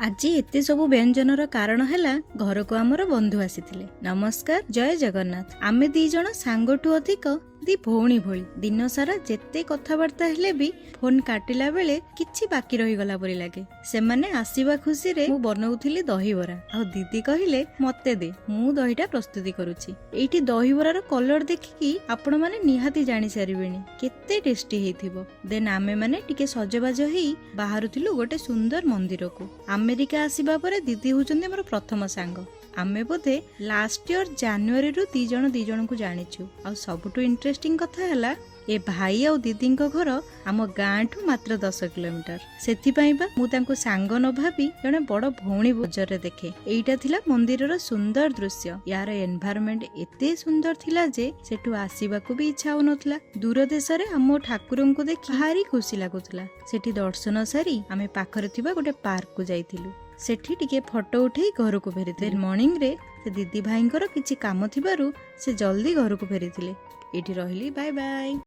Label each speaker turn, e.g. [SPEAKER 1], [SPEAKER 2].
[SPEAKER 1] ଆଜି ଏତେ ସବୁ ବ୍ୟଞ୍ଜନର କାରଣ ହେଲା, ଘରକୁ ଆମର ବନ୍ଧୁ ଆସିଥିଲେ। ନମସ୍କାର, ଜୟ ଜଗନ୍ନାଥ। ଆମେ ଦି ଜଣ ସାଙ୍ଗଠୁ ଅଧିକ ଦି ଭଉଣୀ ଭଳି। ଦିନ ସାରା ଯେତେ କଥାବାର୍ତ୍ତା ହେଲେ ବି ଫୋନ କାଟିଲା ବେଳେ କିଛି ବାକି ରହିଗଲା ପରି ଲାଗେ। ସେମାନେ ଆସିବା ଖୁସିରେ ମୁଁ ବନଉଥିଲି ଦହିବରା ଆଉ ଦିଦି କହିଲେ, "ମତେ ଦେ, ମୁଁ ଦହିଟା ପ୍ରସ୍ତୁତି କରୁଛି।" ଏଇଠି ଦହିବରାର କଲର ଦେଖିକି ଆପଣମାନେ ନିହାତି ଜାଣି ସାରିବେଣି କେତେ ଟେଷ୍ଟି ହେଇଥିବ। ଦେନ୍ ଆମେମାନେ ଟିକେ ସଜବାଜ ହେଇ ବାହାରୁଥିଲୁ ଗୋଟେ ସୁନ୍ଦର ମନ୍ଦିରକୁ। ଆମେରିକା ଆସିବା ପରେ ଦିଦି ହଉଛନ୍ତି ମୋର ପ୍ରଥମ ସାଙ୍ଗ। ଆମେ ବୋଧେ ଲାଷ୍ଟ ଇୟର ଜାନୁଆରୀରୁ ଦି ଜଣ ଦି ଜଣଙ୍କୁ ଜାଣିଛୁ। ଆଉ ସବୁଠୁ ଇଣ୍ଟରେଷ୍ଟିଂ କଥା ହେଲା, ଏ ଭାଇ ଆଉ ଦିଦିଙ୍କ ଘର ଆମ ଗାଁଠୁ ମାତ୍ର 10 କିଲୋମିଟର। ସେଥିପାଇଁ ବା ମୁଁ ତାଙ୍କୁ ସାଙ୍ଗ ନ ଭାବି ଜଣେ ବଡ ଭଉଣୀ ନଜରରେ ଦେଖେ। ଏଇଟା ଥିଲା ମନ୍ଦିରର ସୁନ୍ଦର ଦୃଶ୍ୟ। ୟାର ଏନଭାରମେଣ୍ଟ ଏତେ ସୁନ୍ଦର ଥିଲା ଯେ ସେଠୁ ଆସିବାକୁ ବି ଇଚ୍ଛା ହଉନଥିଲା। ଦୂର ଦେଶରେ ଆମ ଠାକୁରଙ୍କୁ ଦେଖି ଭାରି ଖୁସି ଲାଗୁଥିଲା। ସେଠି ଦର୍ଶନ ସାରି ଆମେ ପାଖରେ ଥିବା ଗୋଟେ ପାର୍କକୁ ଯାଇଥିଲୁ। ସେଠି ଟିକେ ଫଟୋ ଉଠେଇ ଘରକୁ ଫେରିଥିଲେ। ମର୍ଣ୍ଣିଂରେ ସେ ଦିଦି ଭାଇଙ୍କର କିଛି କାମ ଥିବାରୁ ସେ ଜଲ୍ଦି ଘରକୁ ଫେରିଥିଲେ। ଏଇଠି ରହିଲି, ବାଏ ବାଏ।